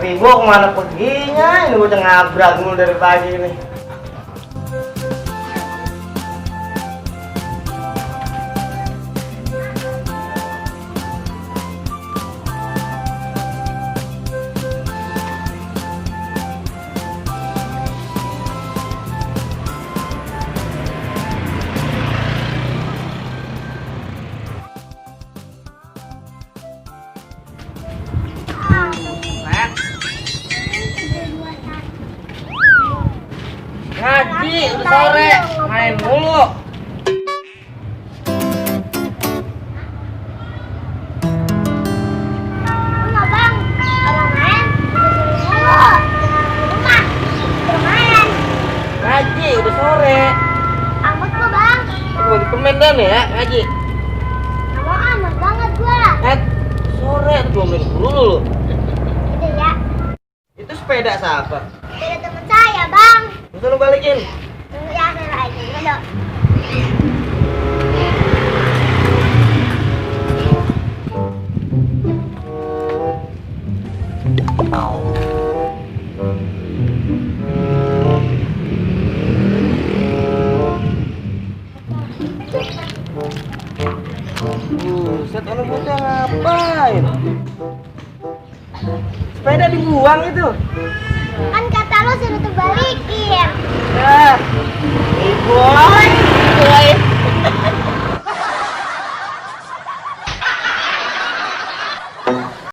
Ibu kemana perginya? Ini udah ngabrak mulu dari pagi nih. Ngaji, udah sore, main mulu. Enggak bang, kalau main mulu. Rumah, bermain. Ngaji, udah sore. Amat gua bang. Mau dikemen dah nih ya, ngaji. Nggak mau amat banget gua. Sore, 2 menit dulu lu. Udah ya, Itu sepeda siapa? beda temen saya bang. Bisa lu balikin. Ya, saya lagi dulu. Buset, orang bocah ngapain? Sepeda dibuang itu. Kan kata lo suruh tuh balikin. Ya, boy.